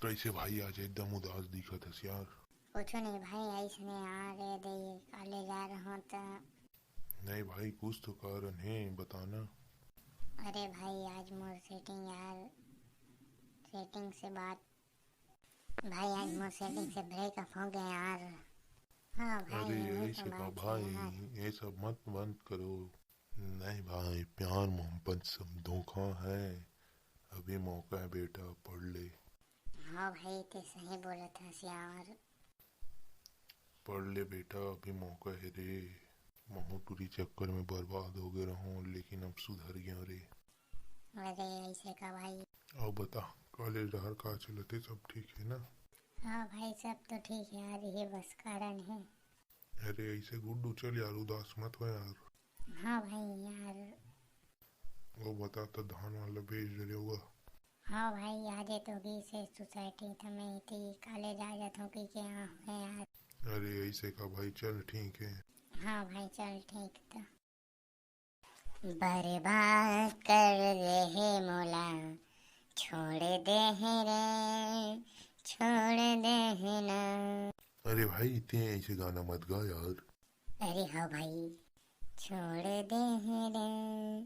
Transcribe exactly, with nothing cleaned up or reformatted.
कैसे भाई, आज एकदम उदास दिखत हस यार? कुछ नहीं भाई, ऐसने यार, ये दे, कॉलेज आ रहा हूँ तो। नहीं भाई, कुछ तो कारण है, बताना। अरे भाई, आज मोर सेटिंग यार, सेटिंग से बात, भाई, आज मोर सेटिंग से ब्रेकअप हो गया यार। हाँ भाई, अरे, यही ऐसे तो का बात है भाई, यार। ये सब मत बंद करो। नहीं भाई, प्यार मोहब्बत सब धोखा है। अभी मौका है बेटा, पढ़ ले। हाँ भाई, ते सही बोलत हस यार। पढ़ ले बेटा, अभी मौका है रे। महू टूरी चक्कर में बर्बाद हो गए रहूं, लेकिन अब सुधर गया रे। अरे, ऐसे का भाई? अब बता, कॉलेज डहर का चलत हे, सब ठीक है ना? हाँ भाई, सब तो ठीक है यार, ये बस कारण है। अरे ऐसे गुड्डू, चल यार, उदास मत हो यार। हाँ भाई यार। वो बता, तो धान वाला बेच डरे होगा। हाँ भाई, आज तो गई से सोसाइटी, तो मैं इतनी कॉलेज आ जाता हूँ कि क्या हुए यार। अरे ऐसे का भाई, चल ठीक है। हाँ भाई, चल ठीक। तो बर्बाद कर दे हे मोला, छोड़ दे हे रे, छोड़ दे हे ना। अरे भाई, इतने ऐसे गाना मत गा यार। अरे हाँ भाई, छोड़ दे हे रे,